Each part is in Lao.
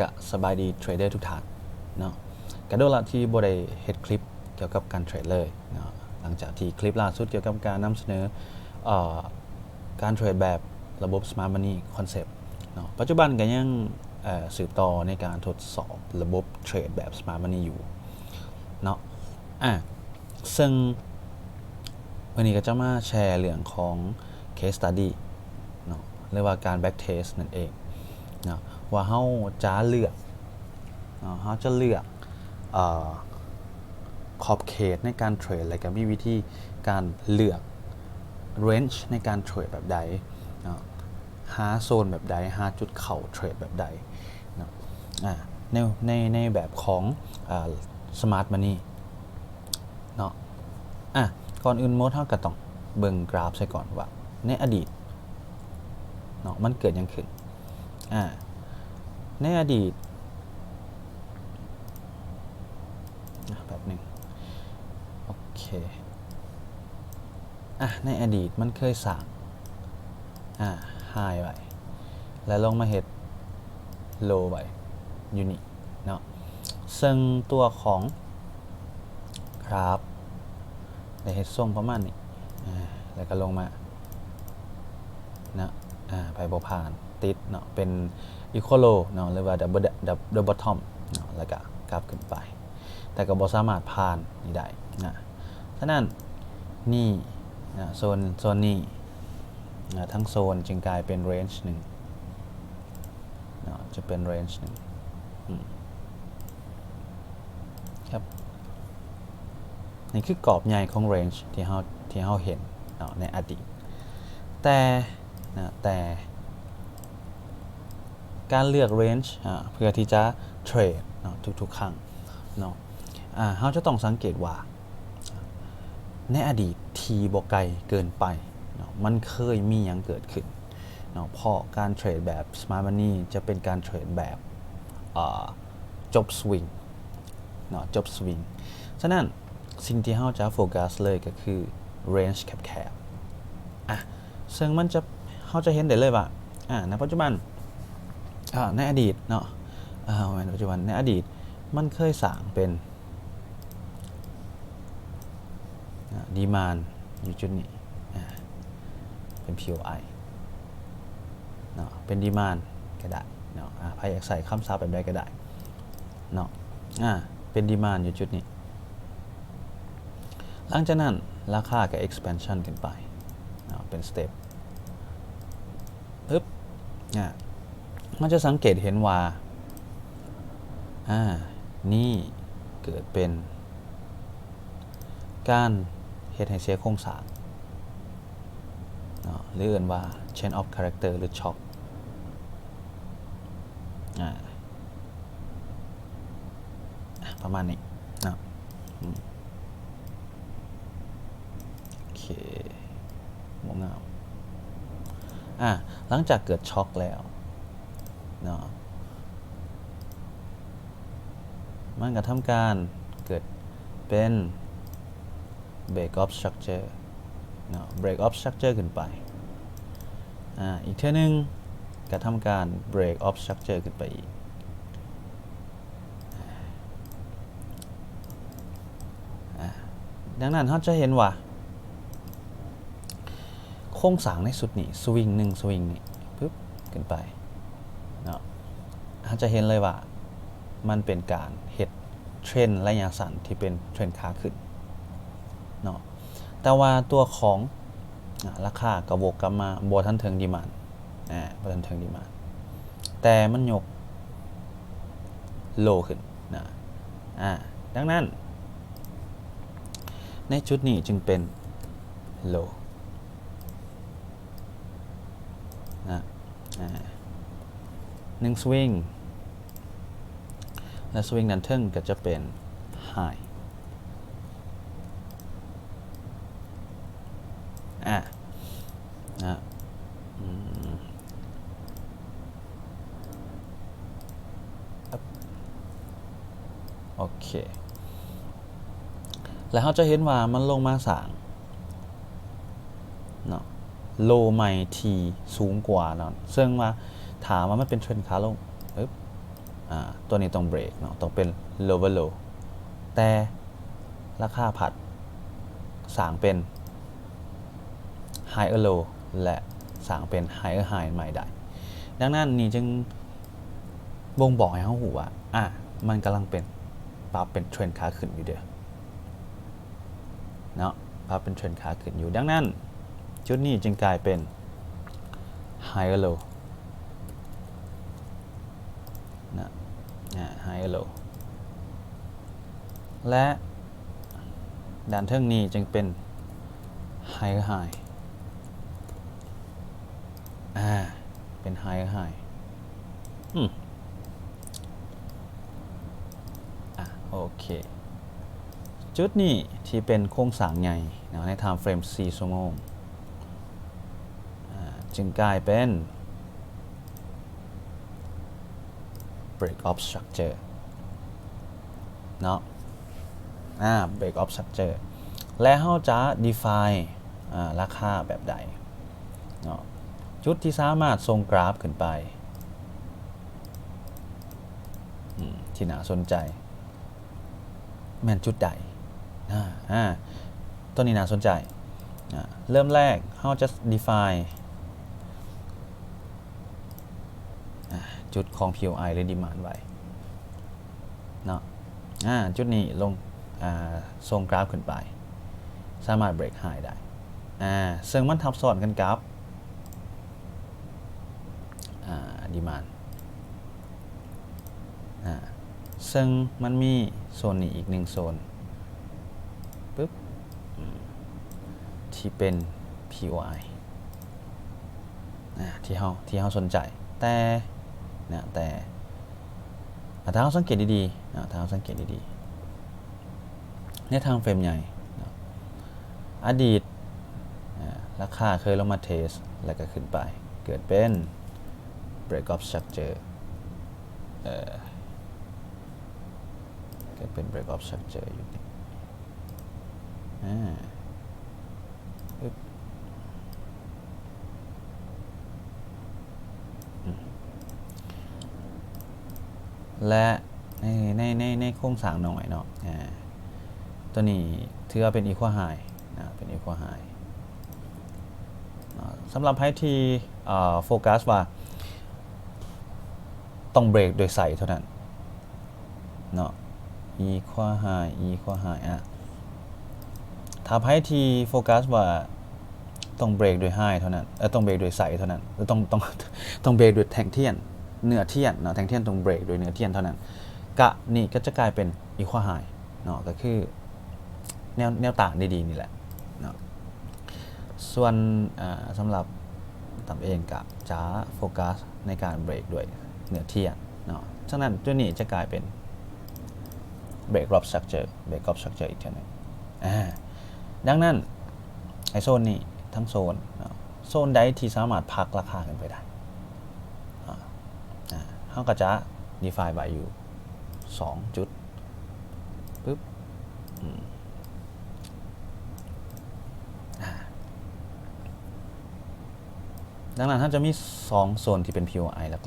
ກະສະບາຍດີເທຣດເດີທຸກທ່ານເນາະ. ກະດົນລະທີ່ບໍ່ໄດ້ເຮັດຄລິບກ່ຽວກັບການເທຣດເລີຍເນາະ ຫຼັງຈາກທີ່ຄລິບລ່າສຸດກ່ຽວກັບການນຳສະເໜີ ເອີ ການເທຣດແບບລະບົບ Smart Money Concept ເນາະ. ປັດຈຸບັນກະຍັງ ເອີ ສືບຕໍ່ໃນການທົດສອບລະບົບເທຣດແບບ Smart Money ຢູ່ເນາະ. ອາ ເຊິ່ງມື້ນີ້ກະຈະມາແຊເລື່ອງຂອງ case study ເນາະ ຫຼືວ່າການ back test ນັ້ນເອງເນາະ ວ່າເຮົາຈະເລືອກເນາະ ເຮົາຈະເລືອກ ເອີ ຂອບເຂດໃນການເທຣດ ແລະກະມີວິທີການເລືອກ range ໃນການເທຣດແບບໃດເນາະ ຫາໂຊນແບບໃດ ຫາຈຸດເຂົ້າເທຣດແບບໃດເນາະ ອາ ໃນ ໃນ ໃນແບບຂອງ ອາ Smart Money ເນາະ. ອາ ກ່ອນອື່ນໝົດເຮົາກະຕ້ອງເບິ່ງກຣາຟໃສ່ກ່ອນວ່າໃນອະດີດເນາະ ມັນເກີດຫຍັງຂຶ້ນ. ອາ ໃນອະດີດ ອາ ແປັບໜຶ່ງ ໂອເຄ ອາ ໃນອະດີດມັນເຄີຍສ້າງ ອາ high ໄວ້ ແລະລົງມາເຮັດ low ໄວ້ຢູ່ນີ້ເນາະ. ເຊິ່ງຕົວຂອງກຣາຟໄດ້ເຮັດຊົງປະມານນີ້ ອາ ແລ້ວກະລົງມາເນາະ ອາ ໄປບໍ່ຜ່ານ ຕິດເນາະ ເປັນ equal low ເນາະ ຫຼືວ່າ double double bottom ເນາະ ແລ້ວກະກັບຂຶ້ນໄປ ແຕ່ກະບໍ່ສາມາດຜ່ານນີ້ໄດ້ນະ. ສະນັ້ນນີ້ນະ ໂຊນ ໂຊນນີ້ນະ ທັງໂຊນຈຶ່ງກາຍເປັນ range ໜຶ່ງເນາະ ຈະເປັນ range ໜຶ່ງ ອືມ ຄັບ ນີ້ຄືກອບໃຫຍ່ຂອງ range ທີ່ເຮົາ ທີ່ເຮົາເຫັນເນາະໃນອະດີດ. ແຕ່ນະ ແຕ່ການເລືອກ range ອາ ເພື່ອທີ່ຈະເທຣດເນາະ ທຸກໆຄັ້ງເນາະ ອາ ເຮົາຈະຕ້ອງສັງເກດວ່າ ໃນອະດີດທີ່ບໍ່ໄກເກີນໄປເນາະ ມັນເຄີຍມີຫຍັງເກີດຂຶ້ນເນາະ ເພາະການເທຣດແບບ Smart Money ຈະເປັນການເທຣດແບບ ເອີ ຈົບສະວິງເນາະ ຈົບສະວິງ. ສະນັ້ນສິ່ງທີ່ເຮົາຈະໂຟກັສເລີຍກະຄື range ແຄບໆ ອາ ເຊິ່ງມັນຈະ ເຮົາຈະເຫັນໄດ້ເລີຍວ່າ ອາ ໃນປັດຈຸບັນ ອາ ໃນອະດີດເນາະ ອາ ບໍ່ແມ່ນປັດຈຸບັນ ໃນອະດີດມັນເຄີຍສ້າງເປັນ ອາ demand ຢູ່ຈຸດນີ້ ອາ ເປັນ POI ເນາະ ເປັນ demand ກະໄດ້ເນາະ ອາ ໃຜຢາກໃຊ້ຄຳສັບແບບໃດກະໄດ້ເນາະ ອາ ເປັນ demand ຢູ່ຈຸດນີ້. ຫຼັງຈາກນັ້ນລາຄາກະ expansion ຂຶ້ນໄປເນາະ ເປັນ step ປຶບ ອາ ເຮົາຈະສັງເກດເຫັນວ່າ ອາ ນີ້ເກີດເປັນການເຮັດໃຫ້ເສຍໂຄງສ້າງເນາະ ຫຼືເອີ້ນວ່າ change of character ຫຼື shock ອາ ອາ ປະມານນີ້ເນາະ ອືມ ໂອເຄ ບໍ່ງາມ. ອາ ຫຼັງຈາກເກີດ shock ແລ້ວເນາະ ມັນກະທຳການເກີດເປັນ break of structure ເນາະ break of structure ຂຶ້ນໄປ. ອາ ອີກເທື່ອໜຶ່ງກະທຳການ break of structure ຂຶ້ນໄປອີກ. ອາ ດັ່ງນັ້ນເຮົາຈະເຫັນວ່າ ໂຄງສ້າງໃນຊຸດນີ້ ສະວິງໜຶ່ງສະວິງນີ້ ປຶບ ຂຶ້ນໄປເນາະ ເຮົາຈະເຫັນເລີຍວ່າ ມັນເປັນການເຮັດເທຣນໄລຍະສັ້ນທີ່ເປັນເທຣນຂາຂຶ້ນເນາະ ແຕ່ວ່າຕົວຂອງ ອາ ລາຄາກະວົກກັບມາ ບໍ່ທັນເຖິງ demand ອາ ບໍ່ທັນເຖິງ demand ແຕ່ມັນຍົກ low ຂຶ້ນນະ ອາ ດັ່ງນັ້ນ ໃນຈຸດນີ້ຈຶ່ງເປັນ low ນະ ອາ ໜຶ່ງສະວິງ ແລະ ສະວິງດ້ານເທິງກະຈະເປັນ high ອາ ນະ ອືມ ໂອເຄ ແລ້ວເຮົາຈະເຫັນວ່າມັນລົງມາສ້າງເນາະ low ໃໝ່ທີ່ສູງກວ່າເນາະ ເຊິ່ງວ່າ ຖ້າວ່າມັນເປັນເທຣນຂາລົງ ປຶບ ອາ ຕົວນີ້ຕ້ອງເບຣກເນາະ ຕ້ອງເປັນ lower low ແຕ່ລາຄາພັດສ້າງເປັນ higher low ແລະ ສ້າງເປັນ higher high ໃໝ່ໄດ້. ດັ່ງນັ້ນນີ້ຈຶ່ງບົ່ງບອກໃຫ້ເຮົາຮູ້ວ່າ ອາ ມັນກຳລັງເປັນ ປັບເປັນເທຣນຂາຂຶ້ນຢູ່ເດີ້. ເນາະ ປັບເປັນເທຣນຂາຂຶ້ນຢູ່. ດັ່ງນັ້ນ ຈຸດນີ້ຈຶ່ງກາຍເປັນ higher low ນະ ອາ higher low ແລະ ດ້ານເທິງນີ້ຈຶ່ງເປັນ higher high ອາ ເປັນ higher high ອືມ ອາ ໂອເຄ ຈຸດນີ້ທີ່ເປັນໂຄງສ້າງໃຫຍ່ເນາະ ໃນ time frame ສີ່ຊົ່ວໂມງ ອາ ຈຶ່ງກາຍເປັນ break of structure ເນາະ ອາ break of structure ແລະ ເຮົາຈະ define ອາ ລາຄາແບບໃດເນາະ ຈຸດທີ່ສາມາດສົ່ງກຣາຟຂຶ້ນໄປ ອືມ ທີ່ໜ້າສົນໃຈ ແມ່ນຈຸດໃດ? ອາ ອາ ຕົວນີ້ໜ້າສົນໃຈ. ອາ ເລີ່ມແລກເຮົາຈະ define ອາ ຈຸດຂອງ POI ຫຼື demand ໄວ້ເນາະ. ອາ ຈຸດນີ້ລົງ ອາ ສົ່ງກຣາຟຂຶ້ນໄປ ສາມາດ break high ໄດ້ ອາ ເຊິ່ງມັນທັບຊ້ອນກັນກັບ ອາ demand ອາ ເຊິ່ງມັນມີໂຊນນີ້ອີກໜຶ່ງໂຊນ ປຶບ ອາ ທີ່ເປັນ POI ອາ ທີ່ເຮົາ ທີ່ເຮົາສົນໃຈ ແຕ່ ນະ ແຕ່ ອາ ຖ້າເຮົາສັງເກດດີໆ ນະ ຖ້າເຮົາສັງເກດດີໆ ໃນ time frame ໃຫຍ່ເນາະ ອະດີດ ອາ ລາຄາເຄີຍລົງມາເທສ ແລ້ວກໍຂຶ້ນໄປ ເກີດເປັນ break of structure ເອີ ເກີດເປັນ break of structure ຢູ່ນີ້ ອາ ອຶບ ອືມ ແລະ ໃນ ໃນ ໃນ ໃນໂຄງສ້າງນ້ອຍເນາະ ອາ ຕົວນີ້ຖືວ່າເປັນ equal high ນະ ເປັນ equal high ເນາະ. ສຳລັບໃຜທີ່ ເອີ ໂຟກັສວ່າຕ້ອງເບຣກໂດຍໄຊເທົ່ານັ້ນ ເນາະ equal high equal high ອາ ຖ້າໃຜທີ່ໂຟກັສວ່າຕ້ອງເບຣກດ້ວຍໄຮເທົ່ານັ້ນ ເອີ ຕ້ອງເບຣກດ້ວຍໄຊເທົ່ານັ້ນ ຕ້ອງ ຕ້ອງ ຕ້ອງເບຣກດ້ວຍແທ່ງທຽນ ເນື້ອທຽນເນາະ ແທ່ງທຽນຕ້ອງເບຣກດ້ວຍເນື້ອທຽນເທົ່ານັ້ນ ກະນີ້ກໍຈະກາຍເປັນ equal high ເນາະ ກໍຄື ແນວ ແນວຕ້ານດີໆນີ້ແຫຼະເນາະ. ສ່ວນ ເອີ ສຳລັບຕຳເອງກະຈະໂຟກັສໃນການເບຣກດ້ວຍເນື້ອທຽນເນາະ. ສະນັ້ນ ຕົວນີ້ຈະກາຍເປັນ break of structure break of structure ອີກເທື່ອໜຶ່ງ. ອາ ດັ່ງນັ້ນ ໃນໂຊນນີ້ທັງໂຊນເນາະ ໂຊນໃດທີ່ສາມາດຜັກລາຄາຂຶ້ນໄປໄດ້ ອາ ອາ ເຮົາກໍຈະ define ໄວ້ຢູ່ສອງຈຸດ ປຶບ ອືມ ອາ ດັ່ງນັ້ນເຮົາຈະມີສອງໂຊນທີ່ເປັນ POI ຫຼັກໆ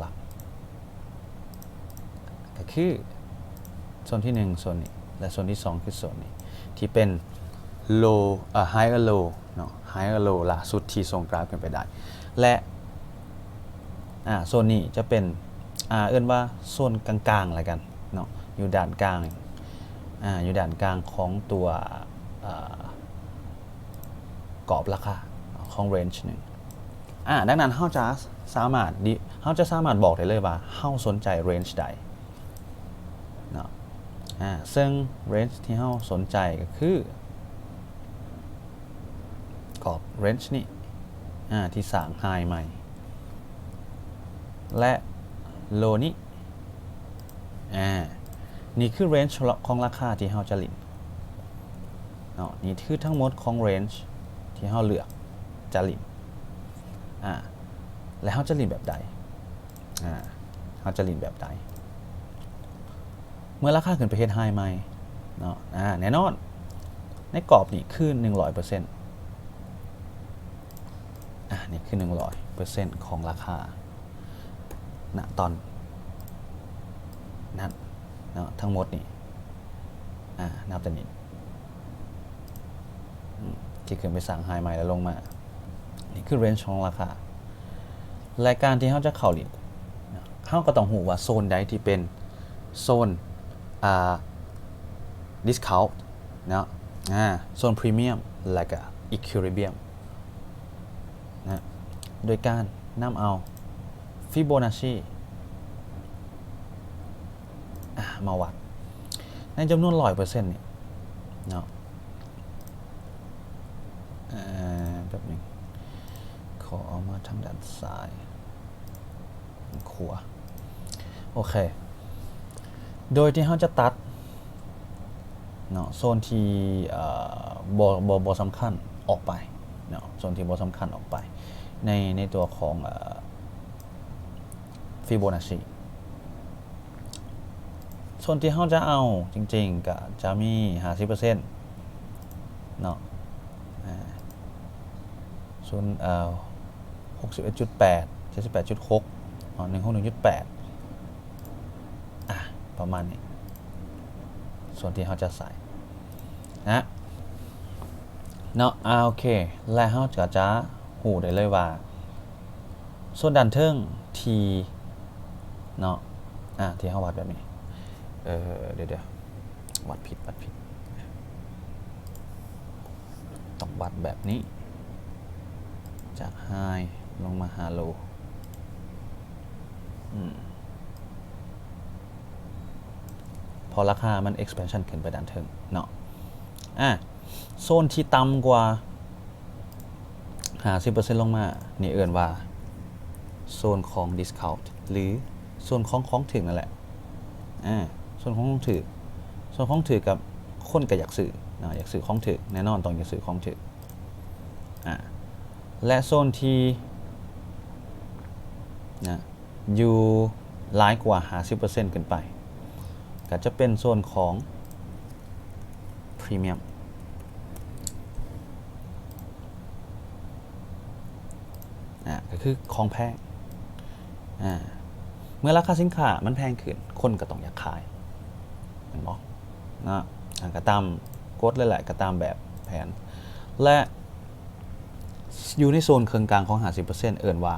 ກໍຄືໂຊນທີໜຶ່ງໂຊນນີ້ ແລະ ໂຊນທີສອງຄືໂຊນນີ້ ທີ່ເປັນ low ເອີ higher low ເນາະ higher low ລ່າສຸດທີ່ສົ່ງກຣາຟຂຶ້ນໄປໄດ້ ແລະ ອາ ໂຊນນີ້ຈະເປັນ ອາ ເອີ້ນວ່າໂຊນກາງໆລະກັນເນາະ ຢູ່ດ້ານກາງ ອາ ຢູ່ດ້ານກາງຂອງຕົວ ອາ ກອບລາຄາຂອງ range ໜຶ່ງ. ອາ ດັ່ງນັ້ນເຮົາຈະສາມາດ ເຮົາຈະສາມາດບອກໄດ້ເລີຍວ່າເຮົາສົນໃຈ range ໃດເນາະ. ອາ ເຊິ່ງ range ທີ່ເຮົາສົນໃຈກໍຄື ກອບ range ນີ້ ອາ ທີ່ສ້າງ high ໃໝ່ ແລະ low ນີ້ ອາ ນີ້ຄື range ຂອງລາຄາທີ່ເຮົາຈະຫຼິ້ນເນາະ. ນີ້ຄືທັງໝົດຂອງ range ທີ່ເຮົາເລືອກຈະຫຼິ້ນ. ອາ ແລະ ເຮົາຈະຫຼິ້ນແບບໃດ? ອາ ເຮົາຈະຫຼິ້ນແບບໃດ? ເມື່ອລາຄາຂຶ້ນໄປເຮັດ high ໃໝ່ເນາະ ອາ ແນ່ນອນ ໃນກອບນີ້ຄືໜຶ່ງຮ້ອຍເປີເຊັນ ອາ ນີ້ຄືໜຶ່ງຮ້ອຍເປີເຊັນຂອງລາຄາ ນະ ຕອນ ນັ້ນເນາະ ທັງໝົດນີ້ ອາ ນັບແຕ່ນີ້ ອືມ ທີ່ຂຶ້ນໄປສ້າງໄຮໃໝ່ແລ້ວລົງມາ ນີ້ຄືເຣນຂອງລາຄາ ແລະ ການທີ່ເຮົາຈະເຂົ້າຫຼິ້ນ ເຮົາກໍຕ້ອງຮູ້ວ່າໂຊນໃດທີ່ເປັນໂຊນ ອ່າ discount ເນາະ ອາ ໂຊນ premium ແລະ ກໍ equilibrium ນະ ໂດຍການນຳເອົາ Fibonacci ອາ ມາວັດໃນຈຳນວນຮ້ອຍເປີເຊັນນີ້ເນາະ ເອີ ແປັບໜຶ່ງ ຂໍເອົາມາທາງດ້ານຊ້າຍ ຂວາ ໂອເຄ ໂດຍທີ່ເຮົາຈະຕັດເນາະ ໂຊນທີ່ ເອີ ບໍ່ ບໍ່ ບໍ່ສຳຄັນອອກໄປເນາະ ໂຊນທີ່ບໍ່ສຳຄັນອອກໄປ ໃນ ໃນຕົວຂອງ ເອີ Fibonacci ໂຊນທີ່ເຮົາຈະເອົາຈິງໆ ກະຈະມີຫ້າສິບເປີເຊັນເນາະ ອາ ສູນ ເອີ ຫົກສິບເອັດຈຸດແປດ ເຈັດສິບແປດຈຸດຫົກເນາະ ໜຶ່ງຫົກໜຶ່ງຈຸດແປດ ອາ ປະມານນີ້ ໂຊນທີ່ເຮົາຈະໃສ່ນະ ເນາະ ອາ ໂອເຄ ແລະ ເຮົາກໍຈະຮູ້ໄດ້ເລີຍວ່າ ໂຊນດ້ານເທິງທີ່ ເນາະ ອາ ທີ່ເຮົາວັດແບບນີ້ ເອີ ດຽວໆ ວັດຜິດ ວັດຜິດ ຕ້ອງວັດແບບນີ້ ຈາກໄຮລົງມາຫາໂລ ອືມ ເພາະລາຄາມັນ expansion ຂຶ້ນໄປດ້ານເທິງເນາະ ອາ ໂຊນທີ່ຕ່ຳກວ່າ ຫ້າສິບເປີເຊັນລົງມາ ນີ້ເອີ້ນວ່າໂຊນຂອງ discount ຫຼື ໂຊນຂອງຂອງຖືກນັ້ນແຫຼະ ອາ ໂຊນຂອງຂອງຖືກ ໂຊນຂອງຖືກກັບ ຄົນກໍຢາກຊື້ເນາະ ຢາກຊື້ຂອງຖືກ ແນ່ນອນຕ້ອງຢາກຊື້ຂອງຖືກ ອາ ແລະ ໂຊນທີ່ ນະ ຢູ່ຫຼາຍກວ່າຫ້າສິບເປີເຊັນຂຶ້ນໄປ ກໍຈະເປັນໂຊນຂອງ premium ອາ ກໍຄືຂອງແພງ ອາ ເມື່ອລາຄາສິນຄ້າມັນແພງຂຶ້ນ ຄົນກໍຕ້ອງຢາກຂາຍ ແມ່ນບໍ່? ນະ ອາ ກໍຕາມກົດເລີຍແຫຼະ ກໍຕາມແບບແຜນ ແລະ ຢູ່ໃນໂຊນເຄິ່ງກາງຂອງຫ້າສິບເປີເຊັນ ເອີ້ນວ່າ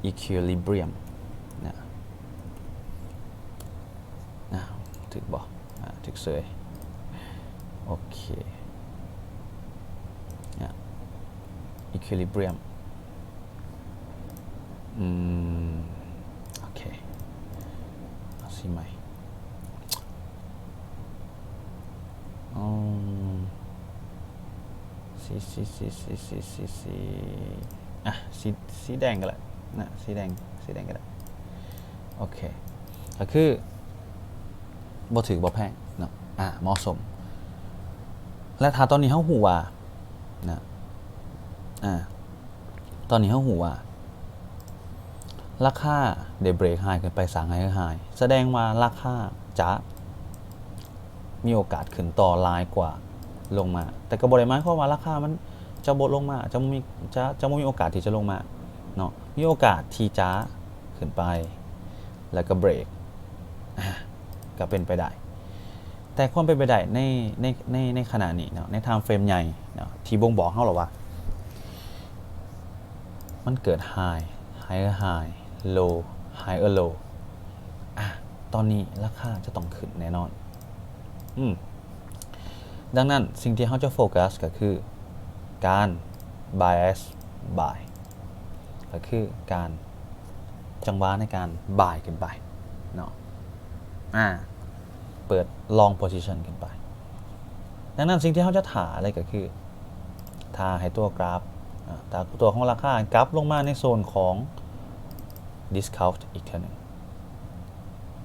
equilibrium ນະ ນະ ຖືກບໍ່? ອາ ຖືກເສີຍ ໂອເຄ ນະ equilibrium ອືມ ໂອເຄ ເອົາສີໃໝ່ ອືມ ສີ ສີ ສີ ສີ ສີ ສີ ສີ ອ່ະ ສີ ສີແດງກໍໄດ້ນະ ສີແດງ ສີແດງກໍໄດ້ ໂອເຄ ກໍຄືບໍ່ຖືກບໍ່ແພງເນາະ ອ່າ ເໝາະສົມ ແລະ ຖ້າຕອນນີ້ເຮົາຮູ້ວ່ານະ ອ່າ ຕອນນີ້ເຮົາຮູ້ວ່າ ລາຄາໄດ້ເບຣກໄຮຂຶ້ນໄປ ສ້າງໄຮເຮີໄຮ ສະແດງວ່າລາຄາຈະມີໂອກາດຂຶ້ນຕໍ່ຫຼາຍກວ່າລົງມາ ແຕ່ກໍບໍ່ໄດ້ໝາຍຄວາມວ່າລາຄາມັນຈະບໍ່ລົງມາ ຈະບໍ່ມີ ຈະ ຈະບໍ່ມີໂອກາດທີ່ຈະລົງມາເນາະ ມີໂອກາດທີ່ຈະຂຶ້ນໄປ ແລ້ວກໍເບຣກ ອາ ກໍເປັນໄປໄດ້ ແຕ່ຄວາມເປັນໄປໄດ້ໃນ ໃນ ໃນ ໃນຂະນະນີ້ເນາະ ໃນທາມເຟຣມໃຫຍ່ເນາະ ທີ່ບົ່ງບອກເຮົາແລ້ວວ່າ ມັນເກີດໄຮ ໄຮເຮີໄຮ ໂລ ໄຮເຮີໂລ ອາ ຕອນນີ້ລາຄາຈະຕ້ອງຂຶ້ນແນ່ນອນ ອືມ ດັ່ງນັ້ນ ສິ່ງທີ່ເຮົາຈະໂຟກັສກໍຄືການ bias buy ກໍຄືການ ຈັງຫວະໃນການບາຍຂຶ້ນໄປເນາະ ອາ ເປີດ long position ຂຶ້ນໄປ. ດັ່ງນັ້ນ ສິ່ງທີ່ເຮົາຈະຖ້າເລີຍກໍຄື ຖ້າໃຫ້ຕົວກຣາຟ ອາ ຖ້າຕົວຂອງລາຄາກັບລົງມາໃນໂຊນຂອງ discount ອີກເທື່ອໜຶ່ງ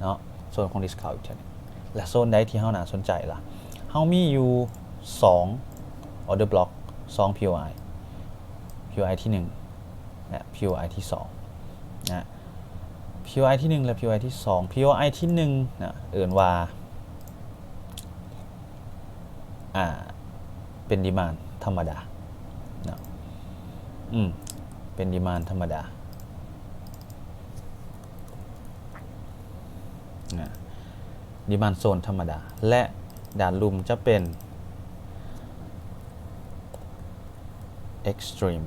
ເນາະ ໂຊນຂອງ discount ອີກເທື່ອໜຶ່ງ ແລະ ໂຊນໃດທີ່ເຮົາໜ້າສົນໃຈລະ? ເຮົາມີຢູ່ສອງ order block ສອງ POI POI ທີໜຶ່ງ ແລະ POI ທີສອງນະ POI ທີໜຶ່ງ ແລະ POI ທີສອງ POI ທີໜຶ່ງນະ ເອີ້ນວ່າ ອ່າ ເປັນ demand ທຳມະດາເນາະ ອືມ ເປັນ demand ທຳມະດາ. ນະ demand zone ທຳມະດາ ແລະ ດ້ານລຸ່ມຈະເປັນ extreme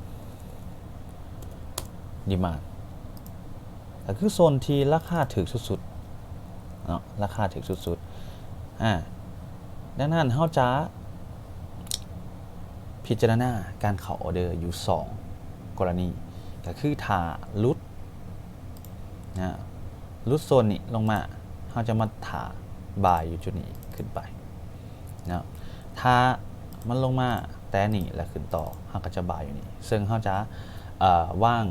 demand ກໍຄືໂຊນທີ່ລາຄາຖືກສຸດໆເນາະ ລາຄາຖືກສຸດໆ ອາ ດັ່ງນັ້ນເຮົາຈະພິຈາລະນາການເຂົ້າອອເດີຢູ່ສອງກໍລະນີ ກໍຄືຖ້າຫຼຸດ ນະ ຫຼຸດໂຊນນີ້ລົງມາ ເຮົາຈະມາຖ້າບາຍຢູ່ຈຸດນີ້ຂຶ້ນໄປເນາະ ຖ້າມັນລົງມາແຕະນີ້ແລ້ວຂຶ້ນຕໍ່ ເຮົາກໍຈະບາຍຢູ່ນີ້ ເຊິ່ງເຮົາຈະ ເອ່ອ ວາງ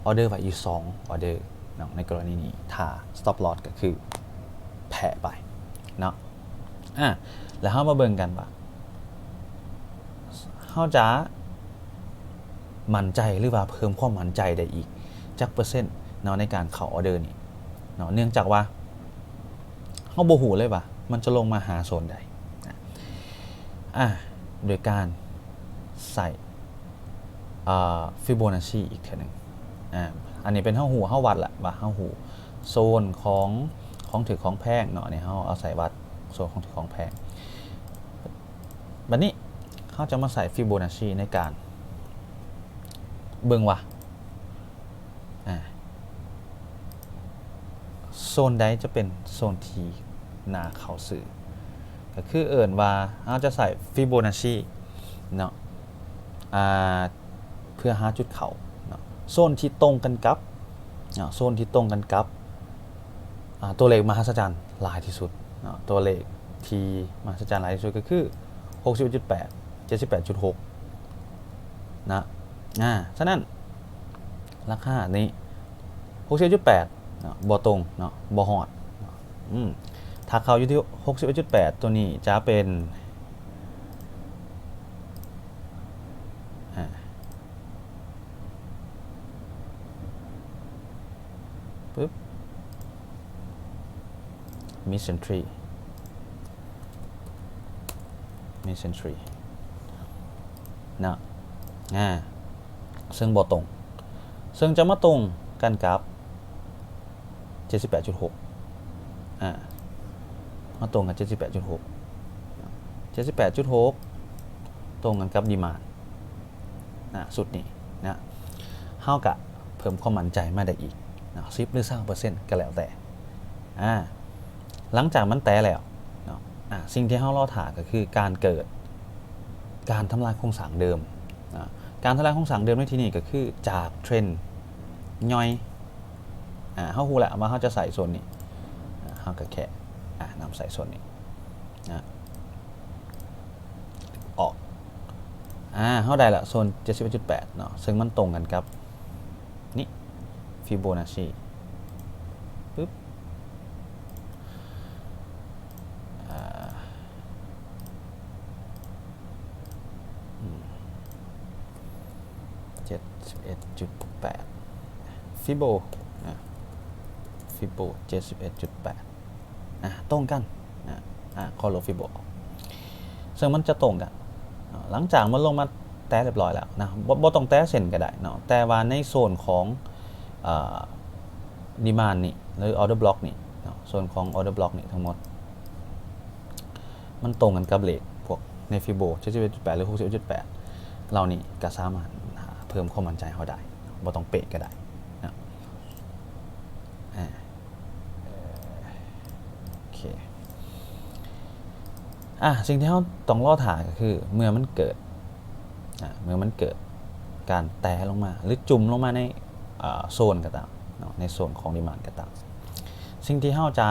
ອອເດີໄວ້ຢູ່ສອງອອເດີເນາະ ໃນກໍລະນີນີ້ ຖ້າ stop loss ກໍຄືແພ້ໄປເນາະ ອາ ແລ້ວເຮົາມາເບິ່ງກັນວ່າ ເຮົາຈະໝັ້ນໃຈ ຫຼືວ່າເພີ່ມຄວາມໝັ້ນໃຈໄດ້ອີກຈັກເປີເຊັນເນາະ ໃນການເຂົ້າອອເດີນີ້ເນາະ ເນື່ອງຈາກວ່າເຮົາບໍ່ຮູ້ເລີຍວ່າມັນຈະລົງມາຫາໂຊນໃດນະ ອາ ໂດຍການໃຊ້ ອາ Fibonacci ອີກເທື່ອໜຶ່ງ ອາ ອັນນີ້ເປັນເຮົາຮູ້ ເຮົາວັດລະວ່າເຮົາຮູ້ໂຊນຂອງ ຂອງຖືກຂອງແພງເນາະ ອັນນີ້ເຮົາເອົາໃສ່ວັດໂຊນຂອງຖືກຂອງແພງ ບັດນີ້ເຮົາຈະມາໃຊ້ Fibonacci ໃນການເບິ່ງວ່າ ອາ ໂຊນໃດຈະເປັນໂຊນທີ່ໜ້າເຂົ້າຊື້ ກໍຄືເອີ້ນວ່າເຮົາຈະໃຊ້ Fibonacci ເນາະ ອາ ເພື່ອຫາຈຸດເຂົ້າເນາະ ໂຊນທີ່ຕົງກັນກັບເນາະ ໂຊນທີ່ຕົງກັນກັບ ອາ ຕົວເລກມະຫັດສະຈັນຫຼາຍທີ່ສຸດເນາະ ຕົວເລກທີ່ມະຫັດສະຈັນຫຼາຍທີ່ສຸດກໍຄື ຫົກສິບເອັດຈຸດແປດ ເຈັດສິບແປດຈຸດຫົກ ນະ ອາ ສະນັ້ນ ລາຄານີ້ ຫົກສິບເອັດຈຸດແປດ ເນາະ ບໍ່ຕົງເນາະ ບໍ່ຮອດເນາະ ອືມ ຖ້າເຂົ້າຢູ່ທີ່ ຫົກສິບເອັດຈຸດແປດ ຕົວນີ້ຈະເປັນ ອາ ປຶບ Miss Entry Miss Entry ເນາະ ອາ ເຊິ່ງບໍ່ຕົງ ເຊິ່ງຈະມາຕົງກັນກັບ ເຈັດສິບແປດຈຸດຫົກ ອາ ມາຕົງກັບ ເຈັດສິບແປດຈຸດຫົກ ເຈັດສິບແປດຈຸດຫົກ ຕົງກັນກັບ demand ນະ ຊຸດນີ້ນະ ເຮົາກະເພີ່ມຄວາມໝັ້ນໃຈມາໄດ້ອີກເນາະ ສິບ ຫຼື ຊາວເປີເຊັນ ກໍແລ້ວແຕ່ ອາ ຫຼັງຈາກມັນແຕະແລ້ວເນາະ ອາ ສິ່ງທີ່ເຮົາລໍຖ້າກໍຄືການເກີດ ການທຳລາຍໂຄງສ້າງເດີມນະ ການທຳລາຍໂຄງສ້າງເດີມໃນທີ່ນີ້ກໍຄືຈາກເທຣນຍ່ອຍ ອາ ເຮົາຮູ້ແລ້ວວ່າເຮົາຈະໃສ່ໂຊນນີ້ ອາ ເຮົາກໍແຄ່ ອາ ນຳໃສ່ໂຊນນີ້ນະ ອອກ ອາ ເຮົາໄດ້ລະໂຊນ ເຈັດສິບເອັດຈຸດແປດ ເນາະ ເຊິ່ງມັນຕົງກັນກັບນີ້ Fibonacci ປຶບ ອາ ອືມ ເຈັດສິບເອັດຈຸດແປດ Fibo ນະ Fibo ເຈັດສິບເອັດຈຸດແປດ ອາ ຕົງກັນນະ ອາ ຂໍລົບ Fibo ອອກ ເຊິ່ງມັນຈະຕົງກັນເນາະ ຫຼັງຈາກມັນລົງມາແຕະຮຽບຮ້ອຍແລ້ວນະ ບໍ່ ບໍ່ຕ້ອງແຕະເສັ້ນກໍໄດ້ເນາະ ແຕ່ວ່າໃນໂຊນຂອງ ເອ່ອ demand ນີ້ ຫຼື order block ນີ້ເນາະ ໂຊນຂອງ order block ນີ້ທັງໝົດ ມັນຕົງກັນກັບເລກພວກໃນ Fibo ເຈັດສິບເອັດຈຸດແປດ ຫຼື ຫົກສິບເອັດຈຸດແປດ ເຫຼົ່ານີ້ກໍສາມາດເພີ່ມຄວາມໝັ້ນໃຈເຮົາໄດ້ ບໍ່ຕ້ອງເປະກໍໄດ້ນະ ອາ ໂອເຄ ອາ ສິ່ງທີ່ເຮົາຕ້ອງລໍຖ້າກໍຄືເມື່ອມັນເກີດ ອາ ເມື່ອມັນເກີດການແຕະລົງມາ ຫຼື ຈຸ່ມລົງມາໃນ ເອ່ອ ໂຊນກໍຕາມເນາະ ໃນໂຊນຂອງ demand ກໍຕາມ ສິ່ງທີ່ເຮົາຈະ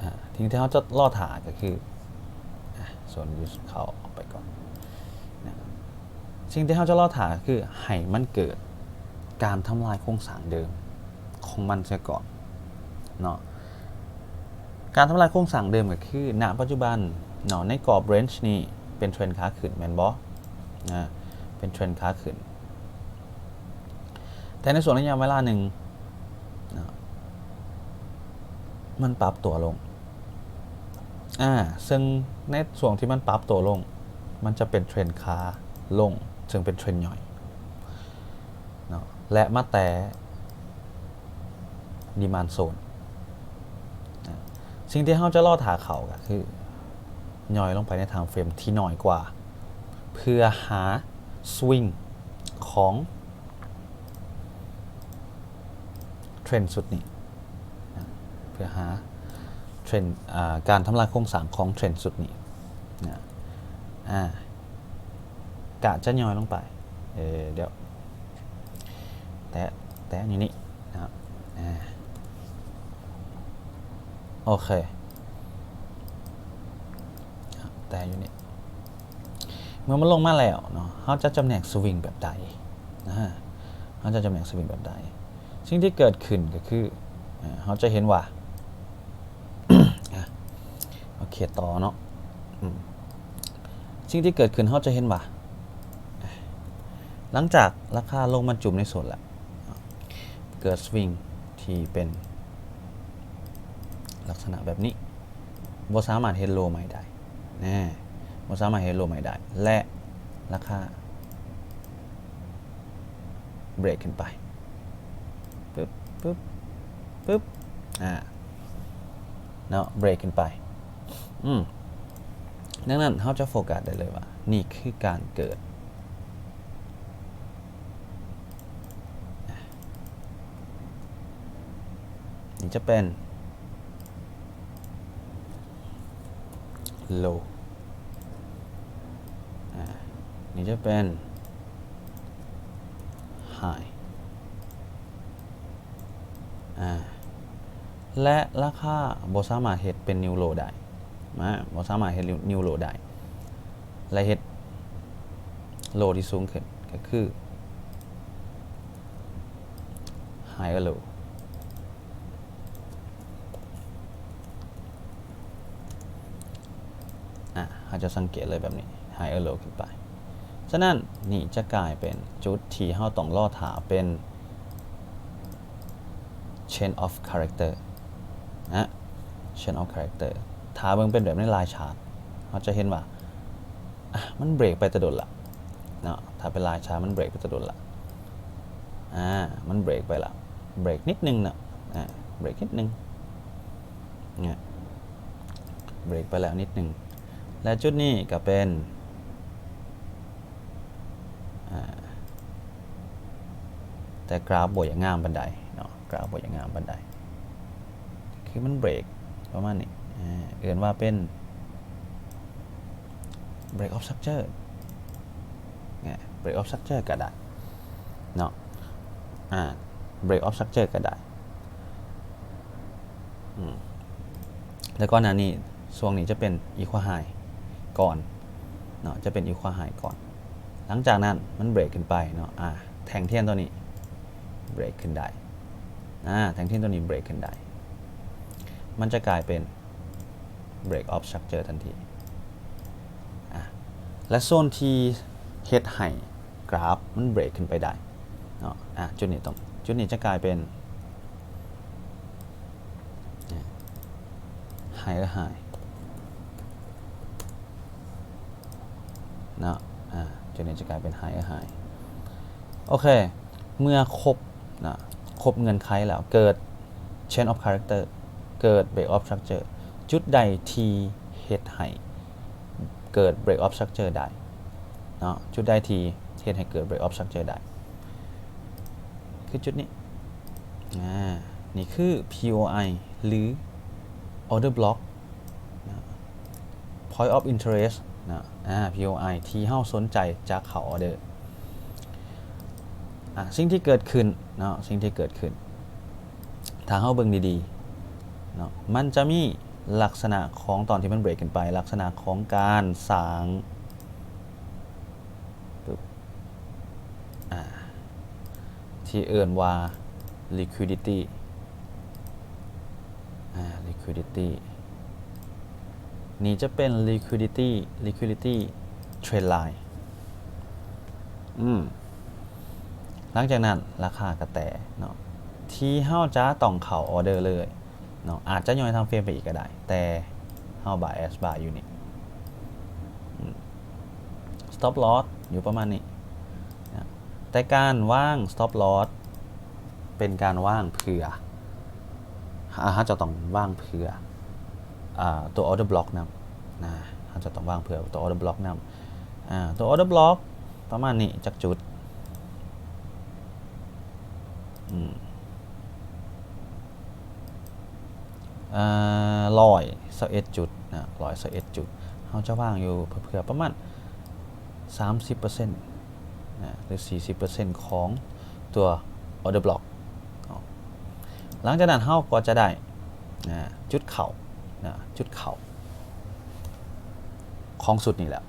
ອາ ສິ່ງທີ່ເຮົາຈະລໍຖ້າກໍຄື ອາ ໂຊນ use ເຂົ້າອອກໄປກ່ອນນະ ສິ່ງທີ່ເຮົາຈະລໍຖ້າກໍຄືໃຫ້ມັນເກີດການທຳລາຍໂຄງສ້າງເດີມຂອງມັນເສຍກ່ອນເນາະ ການທຳລາຍໂຄງສ້າງເດີມກໍຄື ນະປັດຈຸບັນເນາະ ໃນກອບ range ນີ້ເປັນເທຣນຂາຂຶ້ນແມ່ນບໍ່? ນະ ເປັນເທຣນຂາຂຶ້ນ ແຕ່ໃນຊ່ວງໄລຍະເວລາໜຶ່ງເນາະ ມັນປັບຕົວລົງ ອາ ເຊິ່ງໃນຊ່ວງທີ່ມັນປັບຕົວລົງ ມັນຈະເປັນເທຣນຂາລົງ ເຊິ່ງເປັນເທຣນຍ່ອຍເນາະ ແລະ ມາແຕະ demand zone ສິ່ງທີ່ເຮົາຈະລໍຖ້າເຂົາກໍຄືຍ່ອຍລົງໄປໃນ time frame ທີ່ນ້ອຍກວ່າ ເພື່ອຫາ swing ຂອງເທຣນຊຸດນີ້ນະ ເພື່ອຫາເທຣນ ອ່າ ການທຳລາຍໂຄງສ້າງຂອງເທຣນຊຸດນີ້ນະ ອ່າ ກະຈະຍ່ອຍລົງໄປ ເອີ ດຽວ ແຕະ ແຕະຢູ່ນີ້ນະ ອ່າ ໂອເຄ ແຕະຢູ່ນີ້ ເມື່ອມັນລົງມາແລ້ວເນາະ ເຮົາຈະຈຳແນກສະວິງແບບໃດນະ ເຮົາຈະຈຳແນກສະວິງແບບໃດ? ສິ່ງທີ່ເກີດຂຶ້ນກໍຄື ເຮົາຈະເຫັນວ່າ ອ່າ ໂອເຄ ຕໍ່ເນາະ ອືມ ສິ່ງທີ່ເກີດຂຶ້ນເຮົາຈະເຫັນວ່າ ຫຼັງຈາກລາຄາລົງມາຈຸ່ມໃນໂຊນແລ້ວ ເກີດສະວິງທີ່ເປັນລັກສະນະແບບນີ້ ບໍ່ສາມາດເຮັດໂລໃໝ່ໄດ້ ແນ່ ບໍ່ສາມາດເຮັດໂລໃໝ່ໄດ້ ແລະ ລາຄາເບຣກຂຶ້ນໄປ ປຶບ ປຶບ ປຶບ ອ່າ ເນາະ ເບຣກຂຶ້ນໄປ ອືມ ດັ່ງນັ້ນເຮົາຈະໂຟກັສໄດ້ເລີຍວ່າ ນີ້ຄືການເກີດ ນີ້ຈະເປັນ low ອ່າ ນີ້ຈະເປັນ high ອ່າ ແລະ ລາຄາບໍ່ສາມາດເຮັດເປັນ new low ໄດ້ ນະ ບໍ່ສາມາດເຮັດ new low ໄດ້ ແລະ ເຮັດ low ທີ່ສູງຂຶ້ນ ກໍຄື higher low ອ່າ ເຮົາຈະສັງເກດເລີຍແບບນີ້ higher low ຂຶ້ນໄປ. ສະນັ້ນ ນີ້ຈະກາຍເປັນຈຸດທີ່ເຮົາຕ້ອງລໍຖ້າເປັນ chain of character ນະ chain of character ຖ້າເບິ່ງເປັນແບບໃນລາຍຊາດ ເຮົາຈະເຫັນວ່າ ອ່ະ ມັນເບຣກໄປແຕ່ດົນລະເນາະ ຖ້າເປັນລາຍຊາດມັນເບຣກໄປແຕ່ດົນລະ ອ່າ ມັນເບຣກໄປລະ ເບຣກນິດໜຶ່ງເນາະ ອ່າ ເບຣກນິດໜຶ່ງ ເບຣກໄປແລ້ວນິດໜຶ່ງ ແລະ ຈຸດນີ້ກໍເປັນ ອ່າ ແຕ່ກຣາຟບໍ່ຢາກງາມປານໃດເນາະ ກຣາຟບໍ່ຢາກງາມປານໃດ ຄືມັນເບຣກປະມານນີ້ ເອີ້ນວ່າເປັນ break of structure ນະ break of structure ກໍໄດ້ເນາະ ອ່າ break of structure ກໍໄດ້ ອືມ ແລ້ວກ່ອນໜ້ານີ້ ຊ່ວງນີ້ຈະເປັນ equal high ກ່ອນເນາະ ຈະເປັນ equal high ກ່ອນ ຫຼັງຈາກນັ້ນມັນເບຣກຂຶ້ນໄປເນາະ ອ່າ ແທ່ງທຽນຕົວນີ້ເບຣກຂຶ້ນໄດ້ ອ່າ ແທ່ງທຽນຕົວນີ້ເບຣກຂຶ້ນໄດ້ ມັນຈະກາຍເປັນ break of structure ທັນທີ ອ່າ ແລະ ໂຊນທີ່ເຮັດໃຫ້ກຣາຟມັນເບຣກຂຶ້ນໄປໄດ້ເນາະ ອ່າ ຈຸດນີ້ຕ້ອງ ຈຸດນີ້ຈະກາຍເປັນ higher high ເນາະ ອ່າ ຈຸດນີ້ຈະກາຍເປັນ higher high ໂອເຄ ເມື່ອຄົບນະ ຄົບເງື່ອນໄຂແລ້ວ ເກີດ change of character ເກີດ break of structure ຈຸດໃດທີ່ເຮັດໃຫ້ເກີດ break of structure ໄດ້ເນາະ ຈຸດໃດທີ່ເຮັດໃຫ້ເກີດ break of structure ໄດ້ ຄືຈຸດນີ້ ອ່າ ນີ້ຄື POI ຫຼື order block ນະ point of interest ນະ ອ່າ POI ທີ່ເຮົາສົນໃຈຈະເຂົ້າ order ອ່າ ສິ່ງທີ່ເກີດຂຶ້ນເນາະ ສິ່ງທີ່ເກີດຂຶ້ນ ຖ້າເຮົາເບິ່ງດີໆເນາະ ມັນຈະມີລັກສະນະຂອງຕອນທີ່ມັນເບຣກຂຶ້ນໄປ ລັກສະນະຂອງການສ້າງ ປຶບ ອ່າ ທີ່ເອີ້ນວ່າ liquidity ອ່າ liquidity ນີ້ຈະເປັນ liquidity liquidity trend line ອືມ ຫຼັງຈາກນັ້ນລາຄາກະແຕເນາະ ທີ່ເຮົາຈະຕ້ອງເຂົ້າ order ເລີຍ ເນາະ ອາດຈະຍ່ອຍ time frame ໄປອີກກໍໄດ້ ແຕ່ເຮົາ bias buy ຢູ່ນີ້ ອືມ stop loss ຢູ່ປະມານນີ້ນະ ແຕ່ການວາງ stop loss ເປັນການວາງເພື່ອ ເຮົາຈະຕ້ອງວາງເພື່ອ ອ່າ ຕົວ order block ນຳນະ ເຮົາຈະຕ້ອງວາງເພື່ອຕົວ order block ນຳ ອ່າ ຕົວ order block ປະມານນີ້ຈັກຈຸດ ອືມ ອ່າ ຮ້ອຍຊາວເອັດຈຸດນະ ຮ້ອຍຊາວເອັດຈຸດ ເຮົາຈະວາງຢູ່ເພື່ອ ເພື່ອປະມານສາມສິບເປີເຊັນນະ ຫຼື ສີ່ສິບເປີເຊັນຂອງຕົວ order block ເນາະ. ຫຼັງຈາກນັ້ນເຮົາກໍຈະໄດ້ ອ່າ ຈຸດເຂົ້ານະ ຈຸດເຂົ້າຂອງຊຸດນີ້ແລ້ວ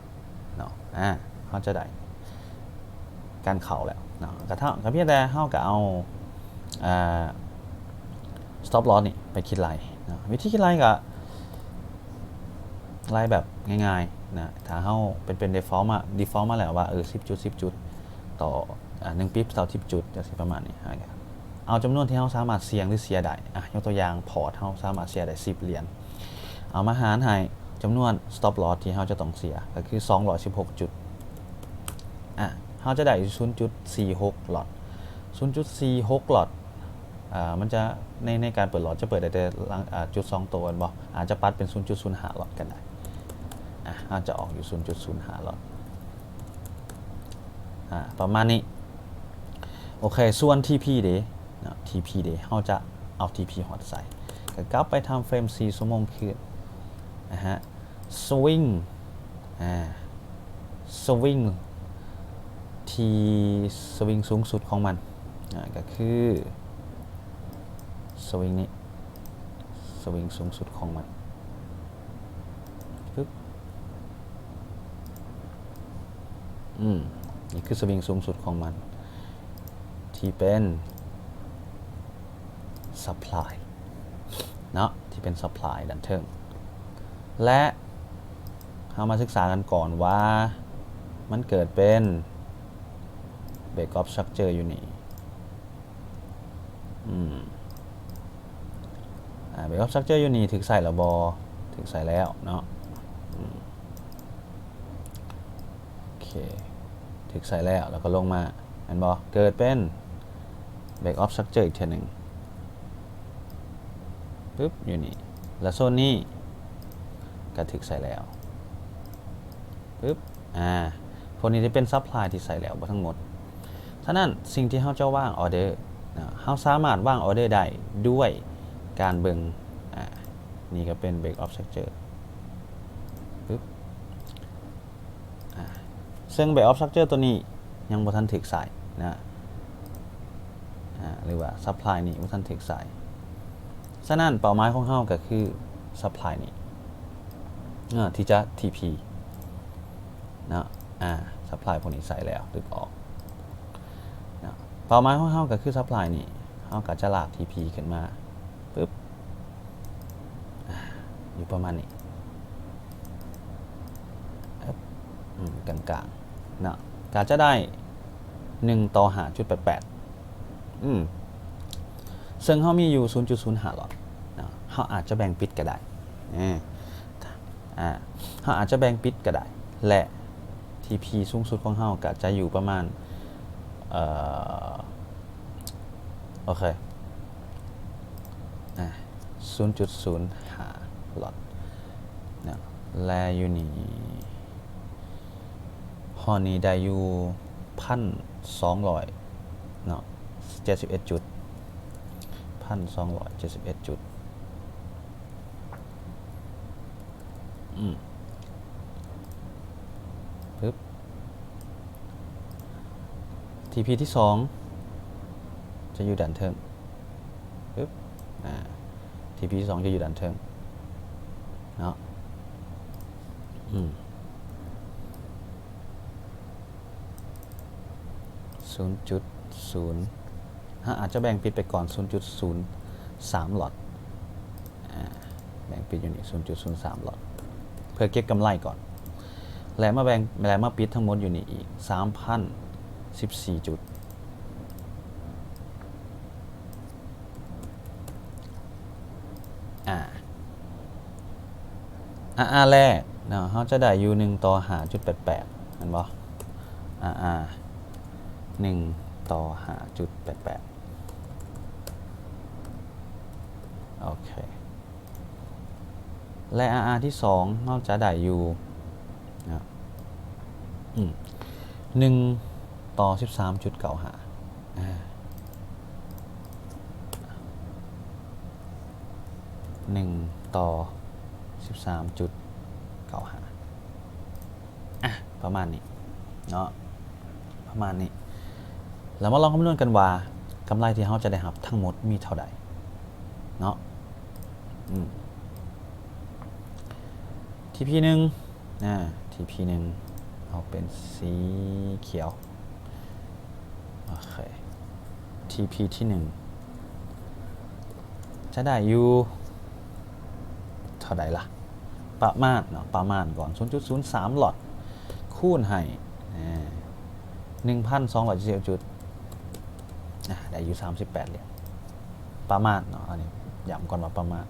ເນາະ ອ່າ ເຮົາຈະໄດ້ການເຂົ້າແລ້ວເນາະ ກະເທົ່າ ກະພຽງແຕ່ເຮົາກະເອົາ ອ່າ stop loss ນີ້ໄປຄິດໄລ່ເນາະ ວິທີຄິດໄລ່ກະໄລ່ແບບງ່າຍໆນະ ຖ້າເຮົາເປັນ ເປັນ default ມາ default ມາແລ້ວວ່າ ເອີ ສິບຈຸດ ສິບຈຸດ ຕໍ່ ອ່າ ໜຶ່ງປີບ ເທົ່າສິບຈຸດ ຈັ່ງຊີ້ປະມານນີ້ ເຮົາກະ ເອົາຈຳນວນທີ່ເຮົາສາມາດສ່ຽງ ຫຼື ເສຍໄດ້ ອ່ະ ຍົກຕົວຢ່າງ port ເຮົາສາມາດເສຍໄດ້ສິບຫຼຽນ ເອົາມາຫານໃຫ້ຈຳນວນ stop loss ທີ່ເຮົາຈະຕ້ອງເສຍ ກໍຄືສອງຮ້ອຍສິບຫົກຈຸດ ອ່ະ ເຮົາຈະໄດ້ຢູ່ສູນຈຸດສີ່ຫົກ lot ສູນຈຸດສີ່ຫົກ lot ອ່າ ມັນຈະ ໃນ ໃນການເປີດ lot ຈະເປີດໄດ້ແຕ່ຫຼັງ ອ່າ ຈຸດສອງໂຕແມ່ນບໍ່? ອາດຈະປັດເປັນສູນຈຸດສູນຫ້າ lot ກໍໄດ້ ອ່ະ ເຮົາຈະອອກຢູ່ສູນຈຸດສູນຫ້າ lot ອ່າ ປະມານນີ້ ໂອເຄ ສ່ວນ TP ເດເນາະ TP ເດ ເຮົາຈະເອົາ TP ຮອດໃສ ກໍກັບໄປ time frame ສີ່ຊົ່ວໂມງຄືນນະຮະ swing ອ່າ swing ທີ່ swing ສູງສຸດຂອງມັນ ອ່າ ກໍຄື swing ນີ້ swing ສູງສຸດຂອງມັນ ປຶບ ອືມ ນີ້ຄື swing ສູງສຸດຂອງມັນ ທີ່ເປັນ supply ເນາະ ທີ່ເປັນ supply ດ້ານເທິງ ແລະ ເຮົາມາສຶກສາກັນກ່ອນວ່າ ມັນເກີດເປັນ break of structure ຢູ່ນີ້ ອືມ ອ່າ break of structure ຢູ່ນີ້ຖືກໃສ່ແລ້ວບໍ່? ຖືກໃສ່ແລ້ວເນາະ ອືມ ໂອເຄ ຖືກໃສ່ແລ້ວ ແລ້ວກໍລົງມາ ແມ່ນບໍ່? ເກີດເປັນ break of structure ອີກເທື່ອໜຶ່ງ ປຶບ ຢູ່ນີ້ ແລ້ວໂຊນນີ້ກໍຖືກໃສ່ແລ້ວ ປຶບ ອ່າ ພວກນີ້ຈະເປັນ supply ທີ່ໃສ່ແລ້ວເບິດທັງໝົດ. ສະນັ້ນ ສິ່ງທີ່ເຮົາຈະວາງ order ນະ ເຮົາສາມາດວາງ order ໄດ້ດ້ວຍການເບິ່ງ ອ່າ ນີ້ກໍເປັນ break of structure ປຶບ ອ່າ ເຊິ່ງ break of structure ຕົວນີ້ຍັງບໍ່ທັນຖືກໃສ່ນະ ອ່າ ຫຼືວ່າ supply ນີ້ບໍ່ທັນຖືກໃສ່. ສະນັ້ນ ເປົ້າໝາຍຂອງເຮົາກໍຄື supply ນີ້ ເອີ ທີ່ຈະ TP ເນາະ ອ່າ supply ພວກນີ້ໃສ່ແລ້ວ ລຶບອອກເນາະ. ເປົ້າໝາຍຂອງເຮົາກໍຄື supply ນີ້ ເຮົາກໍຈະລາກ TP ຂຶ້ນມາ ປຶບ ອ່າ ຢູ່ປະມານນີ້ ອືມ ກາງໆ ເນາະ ກໍຈະໄດ້ ໜຶ່ງຕໍ່ຫ້າຈຸດແປດແປດ ອືມ ເຊິ່ງເຮົາມີຢູ່ ສູນຈຸດສູນຫ້າ ລອດ ເນາະ ເຮົາອາດຈະແບ່ງປິດກໍໄດ້ ເອີ ອ່າ ເຮົາອາດຈະແບ່ງປິດກໍໄດ້ ແລະ TP ສູງສຸດຂອງເຮົາກໍຈະຢູ່ປະມານ ເອີ ໂອເຄ ອ່າ ສູນຈຸດສູນຫ້າ ລອດ ເນາະ ແລະ ຢູ່ນີ້ ຮອດນີ້ໄດ້ຢູ່ ພັນສອງຮ້ອຍ ເນາະ ເຈັດສິບເອັດຈຸດ ພັນສອງຮ້ອຍເຈັດສິບເອັດຈຸດ ອືມ ປຶບ TP ທີສອງຈະຢູ່ດ້ານເທິງ ປຶບ ອ່າ TP ທີສອງຈະຢູ່ດ້ານເທິງເນາະ ອືມ ສູນຈຸດສູນ ເຮົາອາດຈະແບ່ງປິດໄປກ່ອນ ສູນຈຸດສູນສາມ ລອດ ອ່າ ແບ່ງປິດຢູ່ນີ້ ສູນຈຸດສູນສາມ ລອດ ເພື່ອເກັບກຳໄລກ່ອນ ແລະ ມາແບ່ງ ແລະ ມາປິດທັງໝົດຢູ່ນີ້ອີກ ສາມພັນສິບສີ່ຈຸດ ອ່າ RR ແລກເນາະ ເຮົາຈະໄດ້ຢູ່ ໜຶ່ງຕໍ່ຫ້າຈຸດແປດແປດ ແມ່ນບໍ່? RR ໜຶ່ງຕໍ່ຫ້າຈຸດແປດແປດ ໂອເຄ. ແລະ ອາອາ ທີສອງ ເຮົາຈະໄດ້ຢູ່ ນະ ອືມ ໜຶ່ງຕໍ່ສິບສາມຈຸດເກົ້າຫ້າ ອາ ໜຶ່ງຕໍ່ສິບສາມຈຸດເກົ້າຫ້າ ອາ ປະມານນີ້ເນາະ ປະມານນີ້ ແລ້ວມາລອງຄຳນວນກັນວ່າ ກຳໄລທີ່ເຮົາຈະໄດ້ຮັບທັງໝົດມີເທົ່າໃດເນາະ ອືມ ທີພີໜຶ່ງ ອາ ທີພີໜຶ່ງ ເອົາເປັນສີຂຽວ ໂອເຄ ທີພີທີໜຶ່ງ ຈະໄດ້ຢູ່ເທົ່າໃດລະ? ປະມານເນາະ ປະມານກ່ອນ ສູນຈຸດສູນສາມລັອດ ຄູນໃຫ້ ອາ ໜຶ່ງພັນສອງຮ້ອຍເຈັດສິບເອັດຈຸດ ອາ ໄດ້ຢູ່ສາມສິບແປດຫຼຽນ ປະມານເນາະ ອັນນີ້ຢ້ຳກ່ອນວ່າປະມານ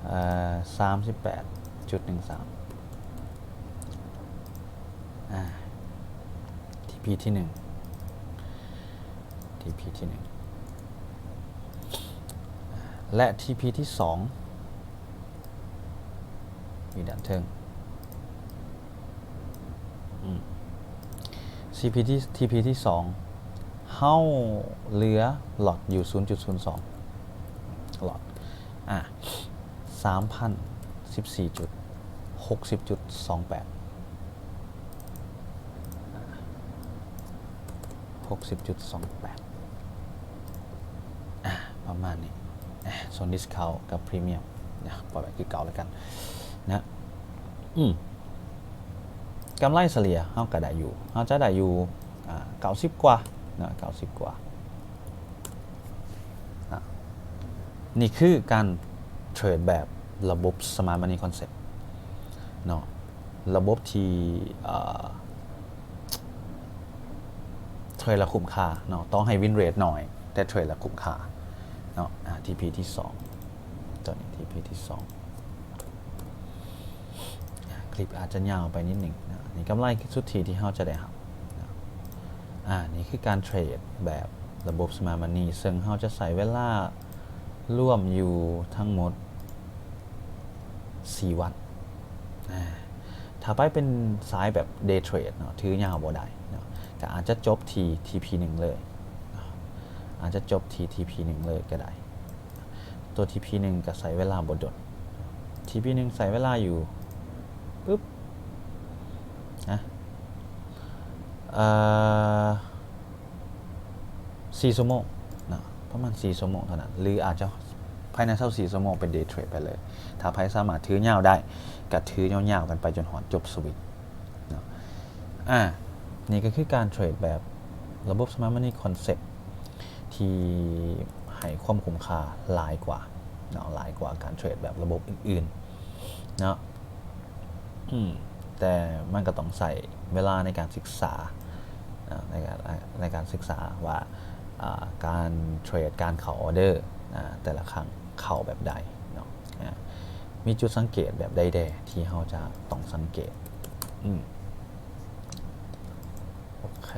ເອີ ສາມສິບແປດຈຸດໜຶ່ງສາມ ອາ ທີພີທີໜຶ່ງ ທີພີທີໜຶ່ງ ແລະ ທີພີທີສອງ ຢູ່ດ້ານເທິງ ອືມ ທີພີທີ ທີພີທີສອງ ເຮົາເຫຼືອລັອດຢູ່ສູນຈຸດສູນສອງລັອດ ອາ ສາມພັນສິບສີ່ຈຸດ ຫົກສິບຈຸດສອງແປດ ຫົກສິບຈຸດສອງແປດ ອາ ປະມານນີ້ ອາ ສ່ວນ discount ກັບ premium ນະ ປະໄວ້ຄືເກົ່າແລ້ວກັນນະ ອືມ ກຳໄລສະເລ່ຍເຮົາກະໄດ້ຢູ່ ເຮົາຈະໄດ້ຢູ່ ອາ ເກົ້າສິບກວ່າເນາະ ເກົ້າສິບກວ່າ ອາ ນີ້ຄືການເທຣດແບບລະບົບ Smart Money Concept ເນາະ ລະບົບທີ່ ເອີ ເທຣດແລ້ວຄຸ້ມຄ່າເນາະ ຕໍ່ໃຫ້ win rate ໜ້ອຍ ແຕ່ເທຣດແລ້ວຄຸ້ມຄ່າເນາະ ອາ ທີພີທີສອງ ຕົວນີ້ ທີພີທີສອງ ອາ ຄລິບອາດຈະຍາວໄປນິດໜຶ່ງນະ ນີ້ກຳໄລສຸດຖີ່ທີ່ເຮົາຈະໄດ້ຮັບນະ ອາ ນີ້ຄືການເທຣດແບບລະບົບ Smart Money ເຊິ່ງເຮົາຈະໃຊ້ເວລາລວມຢູ່ທັງໝົດສີ່ວັນ ອາ ຖ້າໃຜເປັນສາຍແບບ day trade ເນາະ ຖືຍາວບໍ່ໄດ້ເນາະ ກະອາດຈະຈົບທີ່ ທີພີໜຶ່ງ ເລີຍເນາະ ອາດຈະຈົບທີ່ ທີພີໜຶ່ງ ເລີຍກະໄດ້ ຕົວ ທີພີໜຶ່ງ ກະໃຊ້ເວລາບໍ່ດົນ ທີພີໜຶ່ງ ໃຊ້ເວລາຢູ່ ປຶບ ນະ ເອີ ສີ່ຊົ່ວໂມງເນາະ ປະມານສີ່ຊົ່ວໂມງເທົ່ານັ້ນ ຫຼືອາດຈະພາຍໃນຊາວສີ່ຊົ່ວໂມງເປັນ day trade ໄປເລີຍ ຖ້າໃຜສາມາດຖືຍາວໄດ້ ກະຖືຍາວໆກັນໄປຈົນຮອດຈົບສະວິດເນາະ ອາ ນີ້ກະຄືການເທຣດແບບລະບົບ Smart Money Concept ທີ່ໃຫ້ຄວາມຄຸ້ມຄ່າຫຼາຍກວ່າເນາະ ຫຼາຍກວ່າການເທຣດແບບລະບົບອື່ນໆເນາະ ອືມ ແຕ່ມັນກະຕ້ອງໃຊ້ເວລາໃນການສຶກສາ ໃນການ ໃນການສຶກສາວ່າ ອາ ການເທຣດ ການເຂົ້າອອເດີ ອາ ແຕ່ລະຄັ້ງເຂົ້າແບບໃດເນາະ ອາ ມີຈຸດສັງເກດແບບໃດແດ່ທີ່ເຮົາຈະຕ້ອງສັງເກດ ອືມ ໂອເຄ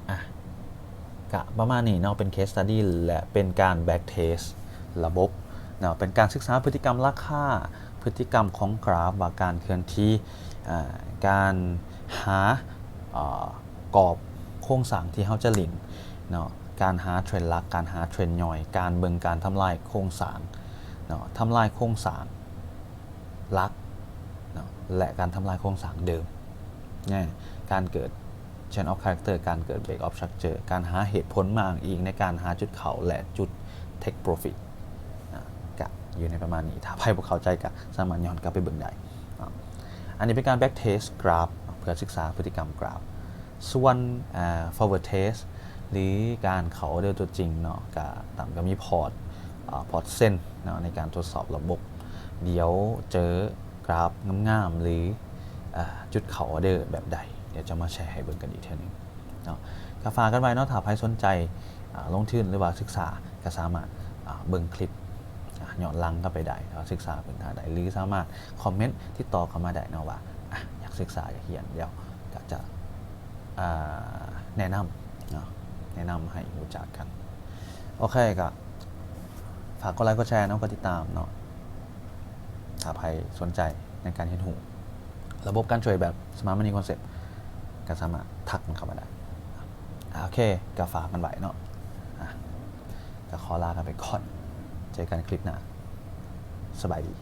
ອາ ກະປະມານນີ້ເນາະ ເປັນ case study ແລະ ເປັນການ back test ລະບົບເນາະ ເປັນການສຶກສາພຶດຕິກຳລາຄາ ພຶດຕິກຳຂອງກຣາຟ ວ່າການເຄື່ອນທີ່ ອາ ການຫາ ອາ ກອບໂຄງສ້າງທີ່ເຮົາຈະຫຼິ້ນເນາະ ການຫາເທຣນຫຼັກ ການຫາເທຣນຍ່ອຍ ການເບິ່ງການທຳລາຍໂຄງສ້າງເນາະ ທຳລາຍໂຄງສ້າງ ຫຼັກເນາະ ແລະ ການທຳລາຍໂຄງສ້າງເດີມ ແນະ ການເກີດ chain of character ການເກີດ break of structure ການຫາເຫດຜົນມາອ້າງອີງໃນການຫາຈຸດເຂົ້າ ແລະ ຈຸດ take profit ນະ ກະຢູ່ໃນປະມານນີ້ ຖ້າໃຜບໍ່ເຂົ້າໃຈກະສາມາດຍ້ອນກັບໄປເບິ່ງໄດ້ເນາະ ອັນນີ້ເປັນການ back test ກຣາຟ ເພື່ອສຶກສາພຶດຕິກຳກຣາຟ ສ່ວນ ອ່າ forward test ຫຼື ການເຂົ້າອອເດີຕົວຈິງເນາະ ກະຕາມກະມີພອດ ອາ ພອດເຊັນເນາະ ໃນການທົດສອບລະບົບ ດຽວເຈີກຣາຟງາມໆ ຫຼື ອາ ຈຸດເຂົ້າອອເດີແບບໃດ ດຽວຈະມາແຊໃຫ້ເບິ່ງກັນອີກເທື່ອໜຶ່ງເນາະ ກະຝາກກັນໄວ້ເນາະ ຖ້າໃຜສົນໃຈ ອາ ລົງທຶນ ຫຼືວ່າສຶກສາ ກະສາມາດ ອາ ເບິ່ງຄລິບ ອາ ຍ້ອນຫຼັງກັນໄປໄດ້ ຖ້າສຶກສາພື້ນຖານໃດ ຫຼື ສາມາດຄອມເມັນຕິດຕໍ່ເຂົ້າມາໄດ້ເນາະວ່າ ອາ ຢາກສຶກສາ ຢາກຮຽນ ດຽວກະຈະ ອາ ແນະນຳເນາະ ແນະນຳໃຫ້ຮູ້ຈັກກັນ ໂອເຄ ກະ ຝາກກົດໄລກົດແຊເນາະ ກົດຕິດຕາມເນາະ ຖ້າໃຜສົນໃຈໃນການຮຽນຮູ້ລະບົບການເທຣດແບບ Smart Money Concept ກໍສາມາດທັກກັນເຂົ້າມາໄດ້. ອ່າ ໂອເຄ ກໍຝາກກັນໄວ້ເນາະ ອ່າ ກໍຂໍລາກັນໄປກ່ອນ ເຈີກັນຄລິບໜ້າ ສະບາຍດີ.